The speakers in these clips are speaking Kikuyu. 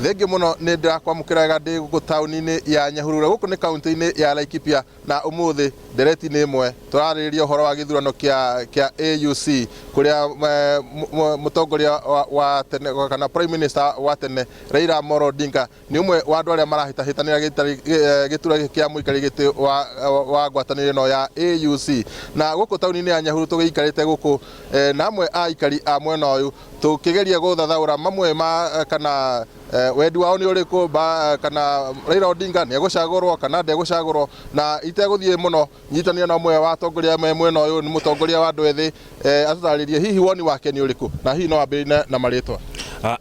Thengiũ mũno, nĩ ndĩrakwamũkĩra wega ndĩ gũkũ taũni-inĩ ya Nyahururu. Gũkũ nĩ kaũntĩ-inĩ ya Laikipia, na ũmũthĩ ndereti-inĩ ĩmwe tũrarĩrĩria ũhoro wa gĩthurano kĩa AUC, kũrĩa mũtongoria wa tene kana Prime Minister wa tene Raila Amolo Odinga nĩ ũmwe wa andũ arĩa marahĩtahĩtanĩra gĩturwa gĩkĩ kĩa mũikarĩri gĩtĩ wa ngwatanĩro ĩno ya AUC. Na gũkũ taũni-inĩ ya Nyahururu tũgĩikarĩte gũkũ na amwe a aikari a mwena ũyũ, tũkĩgeria gũthathaũra mamwe ma kana wendi wao nĩ ũrĩkũ, kana Raila Odinga nĩ egũcagũrwo kana ndegũcagũrwo. Na itegũthiĩ mũno, nyitanĩra na ũmwe wa atongoria me mwena ũyũ, nĩ mũtongoria wa andũ ethĩ, atũtarĩrie hihi woni wake nĩ ũrĩkũ, na hihi no ambĩrĩrie na marĩtwa.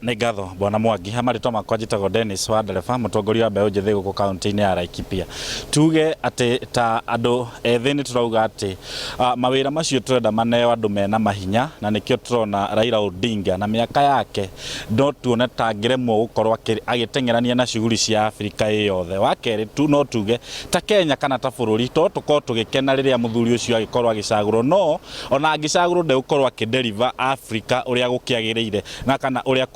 Nĩ ngatho, Bwana Mwangi. Ha marĩtwa makwa njĩtagwo Dennis wa Ndereba, mũtongoria wa mbeũ njĩthĩ gũkũ kaũntĩ-inĩ ya Laikipia. Tuge atĩ ta andũ ethĩ nĩ tũrauga atĩ mawĩra macio tũrenda maneo andũ mena mahinya, na nĩkĩo tũrona Raila Odinga na mĩaka yake no tuone ta angĩremwo gũkorwo agĩteng'erania na shughuli cia Afrika ĩ yothe. Wa kerĩ tu no tuge ta Kenya kana ta bũrũri to tũkorwo tũgĩkena rĩrĩa mũthuri ũcio agĩkorwo agĩcagũrwo, no ona angĩcagũrwo ndegũkorwo akĩ deliver Africa ũrĩa gũkĩagĩrĩire na kana ũrĩa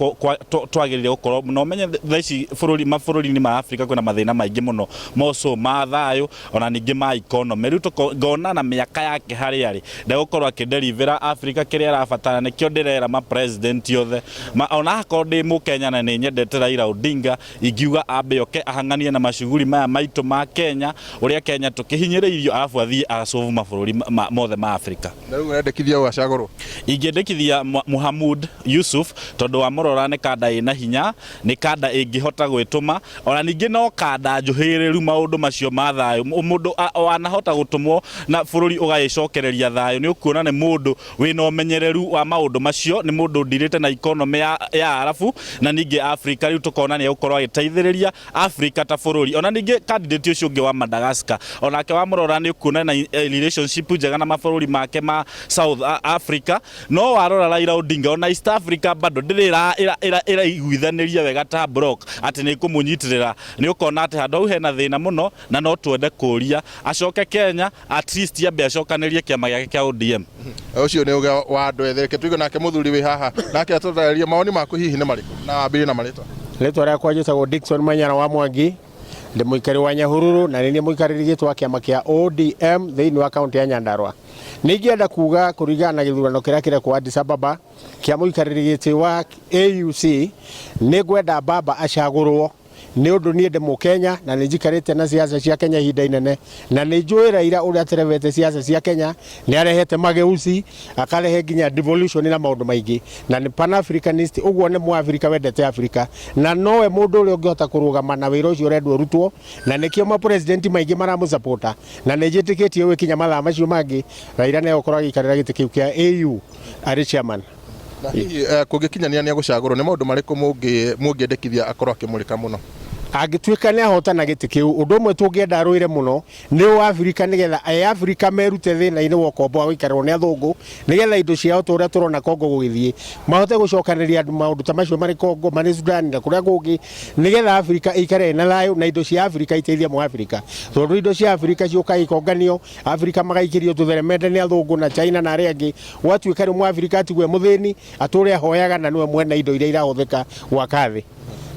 twagĩrĩire gũkorwo. Na ũmenye thaa ici bũrũri mabũrũri-inĩ ma Afrika kwĩna mathĩna maingĩ mũno moco ma thayũ, ona ningĩ ma economy. Rĩu ngona na mĩaka yake harĩa arĩ ndegũkorwo akĩ deliver Africa kĩrĩa arabatara. Nĩkĩo ndĩrera ma president othe ona akorwo ndĩ mũkenya na nĩ nyendete Raila Odinga, ingiuga ambe oke ahang'anie na macuguri maya maitũ ma Kenya, ũrĩa Kenya tũkĩhinyĩrĩirio, arabu athiĩ asolve mabũrũri mothe ma Afrika. Na rĩu ũrendekithia ũũ acagũrwo? Ingĩendekithia Muhamud Yusuf, tondũ wamũrora nĩ kanda ĩna hinya, nĩ kanda ĩngĩhota gwĩtũma, ona ningĩ no kanda njũhĩrĩru maũndũ macio ma thayũ. Mũndũ wanahota gũtũmwo na bũrũri ũgagĩcokereria thayũ, nĩ ũkuona nĩ mũndũ wĩna ũmenyereru wa maũndũ macio, nĩ mũndũ ndirĩte na economy ya Arabu na ningĩ Afrika. Rĩu tũkona nĩ egũkorwo agĩteithĩrĩria Afrika ta bũrũri. Ona ningĩ candidate ũcio ũngĩ wa Madagascar, onake wamũrora nĩ ũkuona na relationship njega na mabũrũri make ma South Africa. No warora Raila Odinga, ona East Africa bado ndĩrĩ ĩraiguithanĩria wega ta bloc atĩ nĩ ĩkũmũnyitĩrĩra. Nĩ ũkona atĩ handũ hau hena thĩna mũno, na no twende kũria acoke Kenya, at least ambe acokanĩrie kĩama gĩake kĩa ODM. Ũcio nĩ ũge wa andũ ethĩ. Reke tũigue nake mũthuri wĩ haha, nake atũtarĩrie mawoni maku hihi nĩ marĩkũ, na wambĩrĩrie na marĩtwa. Rĩtwa rĩakwa njĩtagwo Dickson Manyara wa Mwangi, ndĩ mũikari wa Nyahururu na nĩ niĩ mũikarĩri gĩtĩ wa kĩama kĩa ODM thĩinĩ wa kaũntĩ ya Nyandarua. Nĩ ingĩenda kuga kũringana na gĩthurano kĩrĩa kĩrekwo Addis Ababa kĩa mũikarĩri gĩtĩ wa AUC, nĩ ngwenda baba acagũrwo, nĩ ũndũ niĩ ndĩ mũkenya na nĩ njikarĩte na siasa cia Kenya ihinda inene, na nĩ njũĩ Raila ũrĩa aterebete siasa cia Kenya. Nĩ arehete mageuzi, akarehe nginya devolution na maũndũ maingĩ, na nĩ pan africanist, ũguo nĩ mũafrika wendete Afrika, na nowe mũndũ ũrĩa ũngĩhota kũrũgama na wĩra ũcio ũrendwo ũrutwo, na nĩkĩo mapresident maingĩ maramũsapota. Na nĩ njĩtĩkĩtie gwĩkinya mathaa macio mangĩ Raila nĩ egũkorwo agĩikarĩra gĩtĩ kĩu kĩa AU arĩ chairman. Na hihi kũngĩkinyania nĩ egũcagũrwo, nĩ maũndũ marĩkũ mũngĩendekithia akorwo akĩmũrĩka mũno? Angĩtuĩka nĩ ahotana gĩtĩ kĩu, ũndũ ũmwe tũngĩenda arũĩre mũno nĩ wa Afrika, nĩgetha Afrika merute thĩna-inĩ wa ũkombo wa gũikarĩrwo nĩ athũngũ, nĩgetha indo ciao ta ũrĩa tũrona Kongo gũgĩthiĩ, mahote gũcokanĩrĩria andũ maũndũ ta macio marĩ Kongo, marĩ Sudan na kũrĩa kũngĩ, nĩgetha Afrika ĩikare ĩna thayũ na indo cia Afrika iteithie mũafrika, tondũ indo cia Afrika ciũkaga ikonganio, Afrika magaikĩrio tũtheremende nĩ athũngũ na China na arĩa angĩ, gwatuĩka rĩu mũafrika atigwo e mũthĩni, atũre ahoyaga na nĩwe mwene indo iria irahũthĩka gwaka thĩ.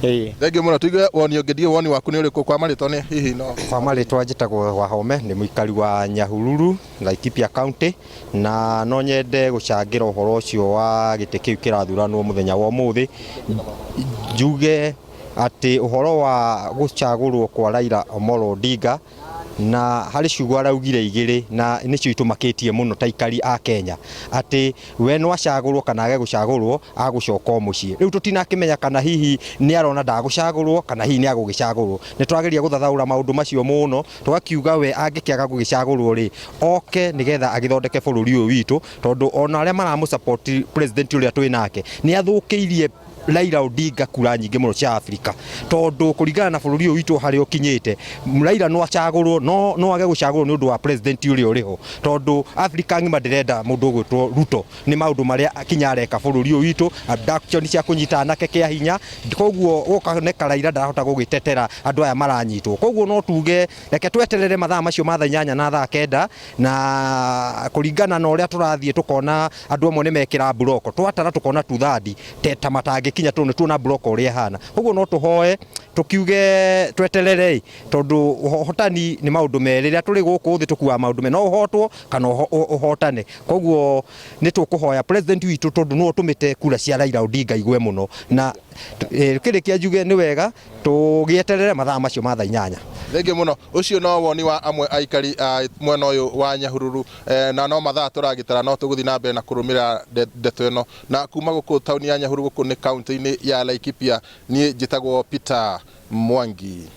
Ĩĩ. Thengiũ mũno. Tũigue woni ũngĩ, ndiũĩ woni waku nĩ ũrĩkũ kwa marĩtwa nĩ hihi no. Kwa marĩtwa njĩtagwo Wahome, nĩ mũikari wa Nyahururu, Laikipia County, na no nyende gũcangĩra ũhoro ũcio wa gĩtĩ kĩu kĩrathuranwo mũthenya wa ũmũthĩ. Njuge atĩ ũhoro wa gũcagũrwo kwa Raila Amolo Odinga, na harĩ ciugo araugire igĩrĩ na nĩcio itũmakĩtie mũno ta aikari a Kenya, atĩ we no acagũrwo kana age gũcagũrwo, agũcoka o mũciĩ. Rĩu tũtinakĩmenya kana hihi nĩ arona ndagũcagũrwo kana hihi nĩ agũgĩcagũrwo. Nĩ twageria gũthathaũra maũndũ macio mũno, tũgakiuga we angĩkĩaga gũgĩcagũrwo rĩ, oke nĩgetha agĩthondeke bũrũri ũyũ witũ, tondũ ona arĩa maramũ support president ũrĩa twĩ nake nĩ athũkĩirie Raila Odinga kura nyingĩ mũno cia Afrika, tondũ kũringana na bũrũri ũyũ witũ harĩa ũkinyĩte, Raila no acagũrwo no age gũcagũrwo nĩ ũndũ wa president ũrĩa ũrĩ ho, tondũ Afrika ng'ima ndĩrenda mũndũ ũgwĩtwo Ruto nĩ maũndũ marĩa kinya areka bũrũri ũyũ witũ, abduction cia kũnyita anake kĩa hinya, koguo gũkoneka Raila ndarahota gũgĩtetera andũ aya maranyitwo. Koguo no tuge reke tweterere mathaa macio ma thaa 8 na thaa 9, na kũringana na ũrĩa tũrathiĩ tũkona andũ amwe nĩ mekĩra mburoko, twatara tũkona two third ta matangĩkinya. Tũtingĩkinya tondũ nĩ tuona block ũrĩa ĩhana. Koguo no tũhoe tũkiuge tweterere tondu ũhotani nĩ maũndũ merĩ. Rĩrĩa tũrĩ gũkũ thĩ tũkuaga maũndũ merĩ, no ũhotwo kana ũhotane. Koguo nĩ tũkũhoya president witũ tondũ nĩwe ũtũmĩte kura cia Raila Odinga igwe mũno, na kĩrĩkia njuge nĩ wega tũgĩeterere mathaa macio ma thaa 8. Thengiũ mũno. Ũcio no woni wa amwe aikari a mwena ũyũ wa Nyahururu, na no mathaa tũragĩtara no tũgũthiĩ na mbere na kũrũmĩrĩra ndeto ĩno. Na kuma gũkũ taũni ya Nyahururu gũkũ nĩ kaũntĩ-inĩ ya Laikipia, niĩ njĩtagwo Peter Mwangi.